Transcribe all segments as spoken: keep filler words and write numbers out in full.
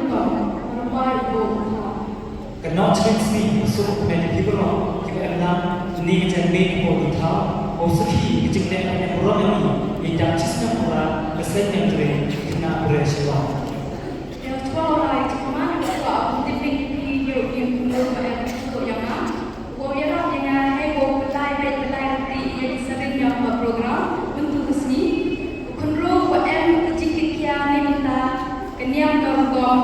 Ka North Rim Sngi ka suk kmen ïa phi baroh kiba em lang ha kane ka janmiet hapoh Dohthaw, ba u sakhi ïa ka jingleh ban burom ïa ka shisnem u Rah ka Seng Niamtre ki khynnah Pure Shillong. Ïa u chwa u Rah, ïa u chwa u Rah, ïa u chwa u Rah, ïa u chwa u Rah. Wow ïarap ïa nga hei wow pynlait beit pynlait ryntih ïa ki sering jong ka program mynta ka sngi. U khynroo ba em ka jingkitkhia ne mynta ka niam ka rukom.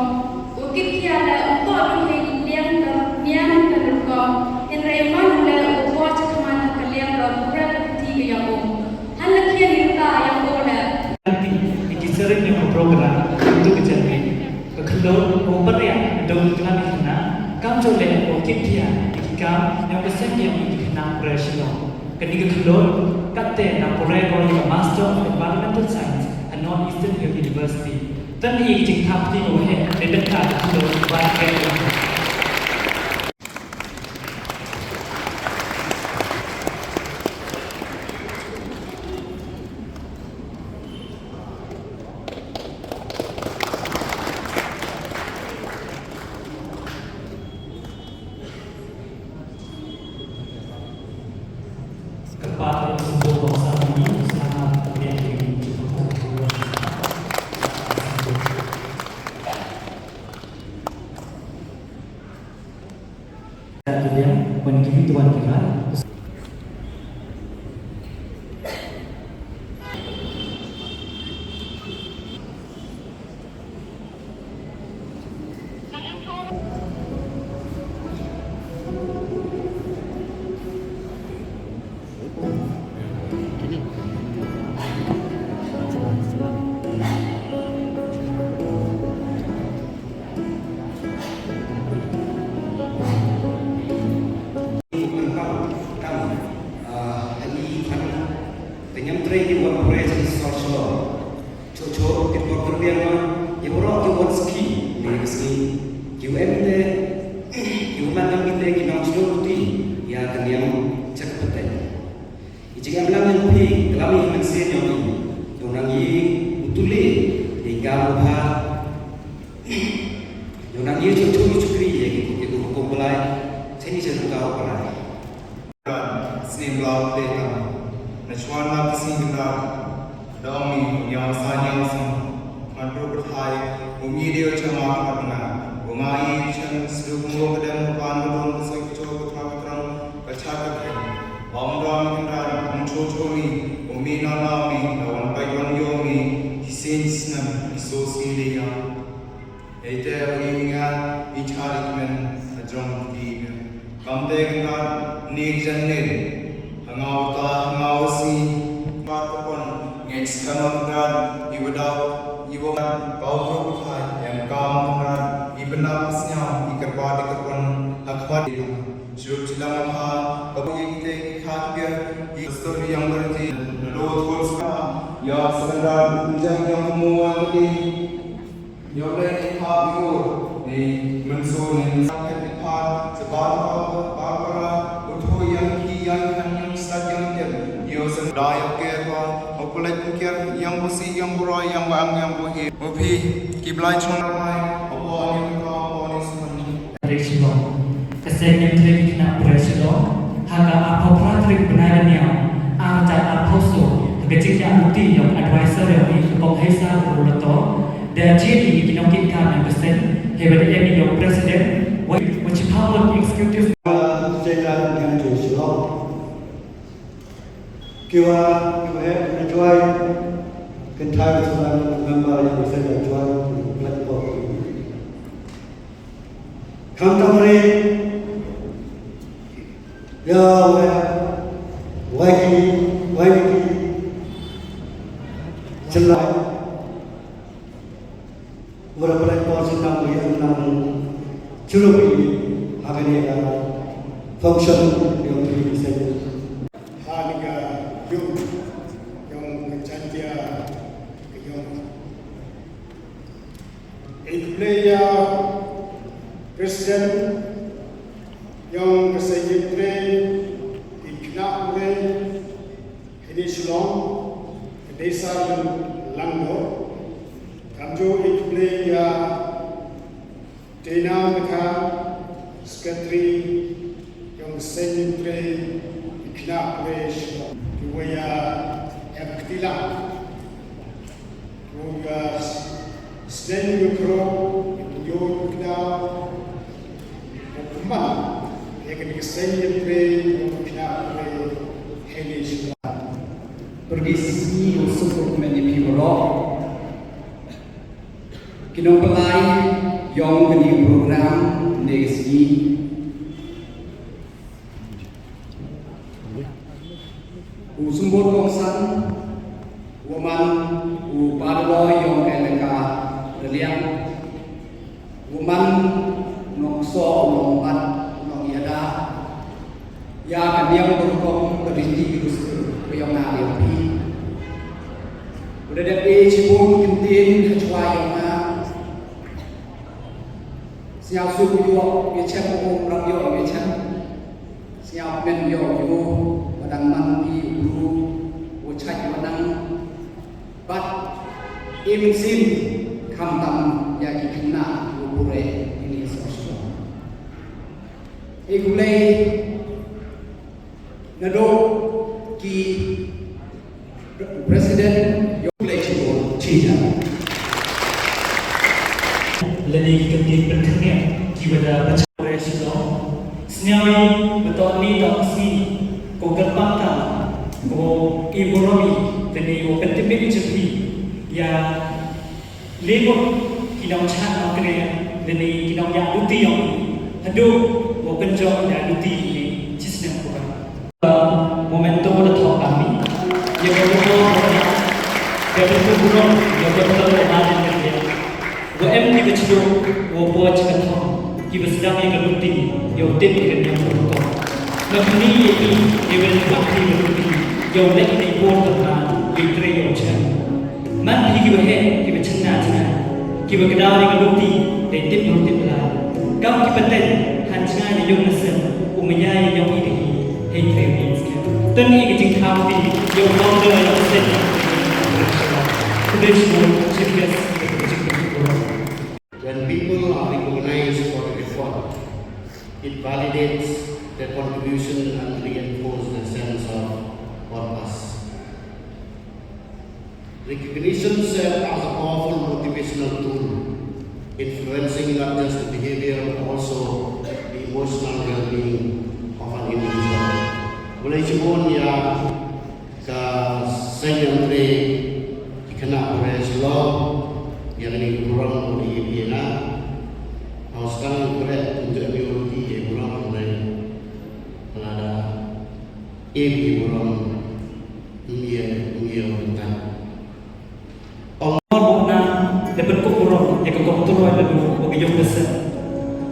U kitkhia leh um toh duh hei ki liang ka niam ka rukom. Hynrei man u leh u bor cha khmat ha ka liang ka pura ka puthi ka ïaw um. Han la khia ni mynta ïaw um leh. Ryntih ïa ki sering jong ka program mynta ka janmiet. Ka khyndew u pynriah dong klan khynnah kam ju leh u kitkhia ïa ki kam ïa ka seng ïa ki khynnah Pure Shillong. Kane ka khyndew katte na pure ko ïa ka Master of Environmental Science ha North Eastern Hill University. Tang ïa ki jingthap kti ko he de dengka ka khyndew ba ka Ka niamtre ki wan pure cha ki sor shlor. Choh choh ki por kyrbiang ma ïa waroh ki wan sakhi ne ka sngi. Ki wa em te ki wa man nam ki te ki nong shlor ruti ïa ka niam cha ka pateng. I jingem lang ïa phi ka lam i mynsiem ïa u. Ïa u nang i u tuli ïa i kam u bha. Ïa u nang i choh choh i chukri ïa ki kut ïa u hukum Blai. Chen i chen u ka u Blai. Snem blau te kam na chuan na ki snem blau. Dong ni nyau sa nyau sum. Kan tu berthai umi deu chama kat nga. Bunga i chen sdu bungo kedem ban don kesoi kecho ketra ketrang. Ka cha ka theng, ong dang kin dang, ong cho cho mi, umi na na mi, na wan pai wan yo mi, ki sin snam, ki so si le ya. Ei te ri nga, i cha ri kmen, a jong ki ben. Kam te kin dang, ni jan ni, ha nga u ta, ha nga u si, pa ko pon, ngen skam kin dang, i wa dau, i wa dau, pau ko thai, em kam kin dang, i benam snyam, i kerpa, i kerpan, ha kpa di. Shuh chilang ha, ka bu ïa kita ki kha ki biang, ki stor yang berhenti, na do thol ska, ya sebentar, ujang yang kumuan tadi. Yang lain ki kha ki ur, ni, mensu ni, sakit ki kha, sebar kha, bar para, uthu yang ki, yang kan, yang sat yang tiap, yo sen dai ke pa, upulek kir, yang busi, yang burai, yang bang, yang buhi, upi, ki blai chon ramai, apa ni ka, apa ni semen. Pure Shillong. Ka seng Niamtre ki khynnah Pure Shillong ha ka arphew phra tarik bnai Laniang ar hajar arphew saw ha ka jingïaid luti jong ka adviser jong i, ka Kong Heisa Ruloto, da jia ïa ki nongkitkam jong ka seng, haba dei ïa u president, wa, wa chiphaw executive. State Niamtre Shillong. Kiwa, kiwa heh, kiwa jwai, kynthai, kiwa member, kiwa seng, kiwa jwai, platform. Khamtam re, ya, wa, wa ki, wa ki, chelai. Ura pynlait por sha nang ïa nang shurup ïa ha kane ka function ïong phi sha. Ha ni ka ïong ïong ka chantia ka ïong. Ïa khublei ïa President ïong ka Seng Niamtre, ïa ki khynnah Pure, Hynne Shillong, ka dei sa ban lang dor, kam ju ïa khublei ïa Ina ka Secretary yong Seiñ Trei, i Khynnah Pule Shillong, ki waya em ktila. Ki waya Seiñ Trei, ki waya kda, ki man, ya ka Seiñ Trei, yong Khynnah Pule Haley Shillong. Pyrdi sisi u suk men i pi bro. Ki nongpynlai yong kani ka program ne ka sngi. U symbud kongsan, u man u padloi yong ka elaka Raliang, u man nongso, u nongbat, u nongiada. Ïa ka niam ka rukom ka riti ka dustur ka ïong nga ïa phi. U da dep ei shibun ki ktien ha shuwa ïong nga. Sñiaw suk ïoh ïa chem, um rap ïoh ïa chem. Sñiaw kmen ïoh ïa u, ba dang man i u bru u chait wa nang. Bad im sim khamtam ïa ki khynnah u bure ini social. Ei Blei, naduh ki president yong Blei Chibun Chida. Lane ki ktien pynkhynñiat ki wada bacha. Blei Chibun. Sñiaw i ba to ni to sngi ko kyrpang ta ko i boromi lane ko pyntbit jylliew ïa Lehmut ki nongchah nongkren lane ki nongïaid luti yong i haduh ba u pynjop ïa luti ne chisnem kuran. Momento da thok kami ïa ka burom, ïa ka burom, ïa ka burom ba ma dang kyrpang. Wa em ki ba chido wa poi chi ka thok ki ba sdang ïa ka luti ïa u tip ïa ka niam ka rukom. Nga pyni ïa i ïa ka luti ïa u leh ïa i por ka ma ïa i trei ïa u chen. Man phi kiba heh, kiba chynna chynna, kiba kdaw ïa ka luti, dei tip noh tip lai. Kam kiba tei, han chynna ïa yong na sem, u maya ïa yong i dei hi, hei trei ïa i skem. Tang ïa ka jingkha phi, ïa u long da ïa ka sem. Khublei shibun, chief guest, chief guest. When people are recognized for their effort, it validates their contribution and reinforces their sense of purpose. Recognition serves as a powerful motivational tool, influencing not just the behavior but also the emotional well-being of an individual. Khublei shibun ïa ka Seiñ Trei, ki khynnah bure Shillong, ïa kane ka burom ba u la ïoh ïa nga. Hau sdang bure, kumjuh ïa u ruti ïa burom ba u la ïoh. Lada ïa burom, ym ïa, ym ïa u bynta. Ong mor bok na, da pynkup burom ïa ka kong Troy Ladu wa ka ïong ka sem.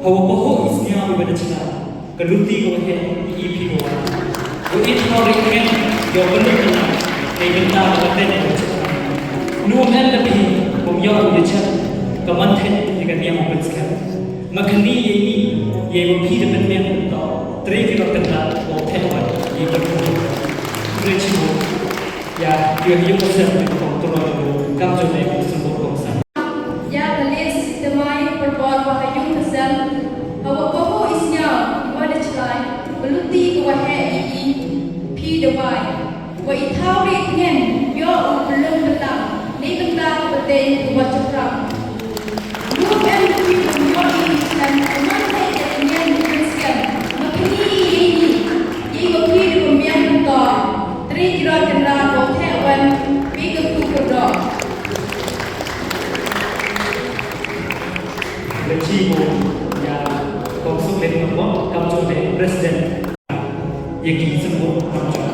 Hawa pahuh i sñiaw iwa da chna, ka luti kawa heh i ïa phi ka wan. Wa i thaw ri ngen ïa u bynta, dei bynta ka ten ka chna. Nu em da phi, bym ïoh u ïa chem, ka man theh ïa ka niam u pynskhem. Ma khani ïa i, ïa iwa phi da pynmiat pyntoh, trei ki rot kynrad, wa u theh wan, ïa i pynkup. Khublei shibun. Ïa, ïa, ïa, ka sem, ka kong Troy, kam jong ne, ka sem, ka kong Sam. Ïa, ka list, ka mai, pynbor, wa ha ïung ka sem, hawa pahuh i sñiaw, wa da chlai, ka luti, ka wa heh, i, i, phi da wai. Wa i thaw ri tngen, ïoh u pynlong pynlang, ne bynta ka pateng, ka wa chapram. Ruh em ki kum ïoh i chem, ka man heh ka tngen, ka skem, ma kini i, i, i, i, wa phi da pynmiat pyntor. Tri kilo kynrad ba u theh wan, phi ka kut kyrdoh. Lehchi mo ïa kong Suklen Nongbok, kam jong le president. Ïa ki symbud kam jong.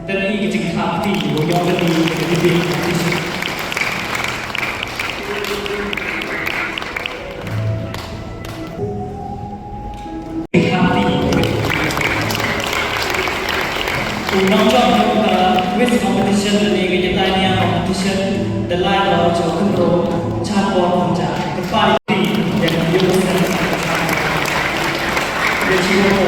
Tang ïa ka jingkha kti, u ïoh kati, kati, kati. Shen lane ka Titania competition, da lai ba u kynroh chatbot kumta. Ka pari ïa ka ïa ka sen. Ïa chi wa ko.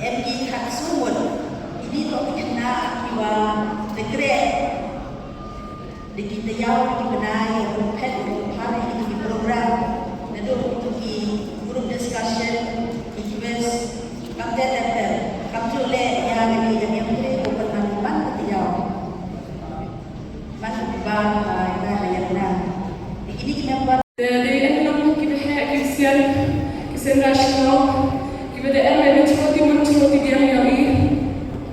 Em ki khat sumut, ini to ki khynnah kiwa da khreh da ki taïaw, da ki bnai, ïa u phet, ïa u phar, ïa ki program, naduh ki group discussion, ki quiz, kam ter ter ter, kam ju leh ïa kane ka niam trei, u pynman man ka taïaw. Man ba, ah, ïa ka ïa ka. Ïa kine ki member. Te dei em nang ki ba heh ki sien, ki sien da shnong, ki ba dei em em chukor ki mun chukor ki diang ïa i.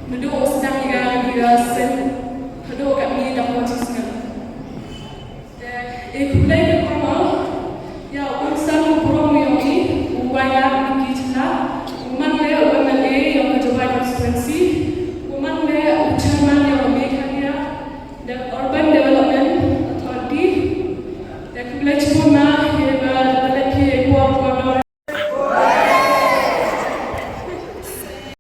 Naduh u sdang ïa ka ïa sien, haduh ka mi dang wa chisngan. Te, eh, khublei ka kong, ïa u sam u burom ïa i, u wai lam ki jylla, u man le u M L A ïa ka Jowai constituency, u man le u chairman ïa u Meghalaya, the Urban Development Authority, te khublei chibun ma.